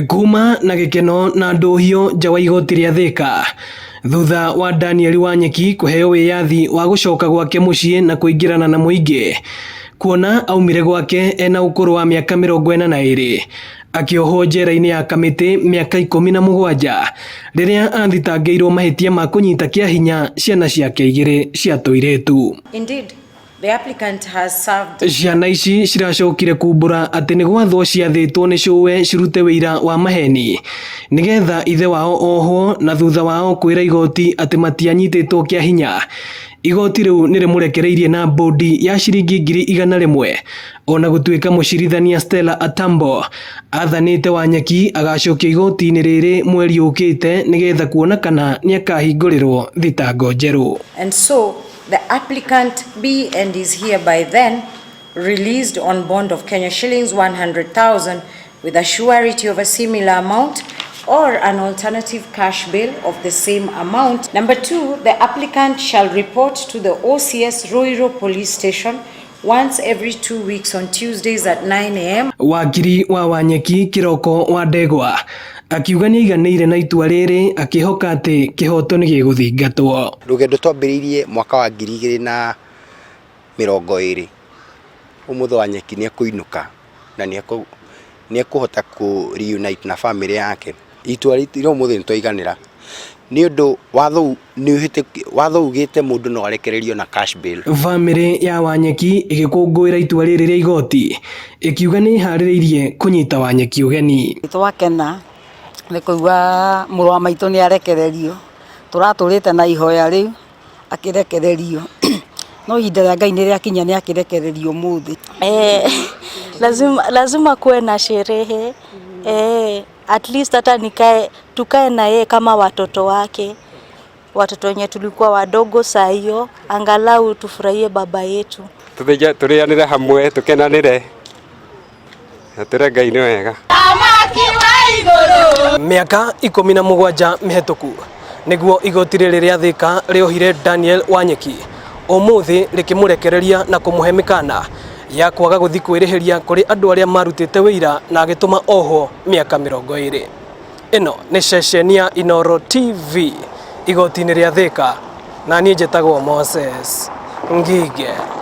Kuma na gĩkeno na ndũhiũ nja wa igoti rĩa Thika thutha wa Daniel Wanyeki kũheo wĩyathi wa gũcoka gwake mũciĩ na kũingĩrana na mũingĩ kuona aumire gwake ena ũkũrũ wa mĩaka 42 akĩohwo njera-inĩ ya Kamĩtĩ mĩaka 17 rĩrĩa athitangĩirwo mahĩtia ma kũnyita kĩa hinya ciana ciake igĩrĩ cia tũirĩtu. Indeed, the applicant has served Ciana ici ciracokire kumbũra atĩ nĩ gwathwo ciathĩtwo nĩ cũwe cirute wĩira wa maheni nĩgetha ithe wao ohwo na thutha wao kwĩra igoti atĩ matianyitĩtwo kĩa hinya. Igoti rĩu nĩ rĩmũrekereirie na bũndi ya ciringi 100,000 ona gũtuĩka mũcirithania Stella Atambo athanĩte Wanyeki agacokio igoti-inĩ rĩrĩ mweri ũkĩte nĩgetha kuona kana nĩakahingũrĩrwo thitango njerũ. And so the applicant be and is hereby then released on bond of Kenya shillings 100,000 with a surety of a similar amount or an alternative cash bail of the same amount. Number two, the applicant shall report to the OCS Ruiru Police Station once every 2 weeks on Tuesdays at 9 a.m. Wakiri wa Wanyeki Kĩroko wa Ndegwa akiuga nĩ aiganĩire na itua rĩrĩ akĩhoka atĩ kĩhoto nĩ gĩgũthingatwo. Rũgendo twambĩrĩirie mwaka wa 2020, ũmũthĩ Wanyeki nĩ ekũinũka na nĩ ekũhota kũ reunite na family yake. Itua rĩa ũmũthĩ nĩ twaiganĩra nĩ ũndũ watho watho ugĩte mũndũ no arekererio na cash bail. Bamĩrĩ ya Wanyeki ĩgĩkũngũĩra itua rĩrĩ rĩa igoti ĩkiuga nĩ ĩharĩrĩirie kũnyita Wanyeki ũgeni. Twakena nĩ kũigua mũrũ wa maitũ nĩ arekererio. Tũratũrĩte na ihoya rĩu akĩrekererio, no ihinda rĩa Ngai nĩ rĩakinya, nĩ akĩrekererio ũmũthĩ. Eh, lazima, lazima kuwe na sherehe, eh, at least hata nikae tukae na yeye kama watoto wake, watoto wenye tulikuwa wadogo saa hiyo, angalau tufurahie baba yetu. Tũrĩanĩre hamwe, tũkenanĩre na tũre Ngai nĩ wega. Mĩaka 17 mĩhetũku nĩguo igoti rĩrĩ rĩa Thika rĩohire Daniel Wanyeki, ũmũthĩ rĩkĩmũrekereria na kũmũhe mĩkana ya kwaga gũthiĩ kwĩrĩhĩria kũrĩ andũ arĩa marutĩte wĩira na agĩtũma ohwo mĩaka 20. Ĩno nĩ ceceni ya Inooro TV igoti-inĩ rĩa Thika na niĩ njĩtagwo Moses Ngige.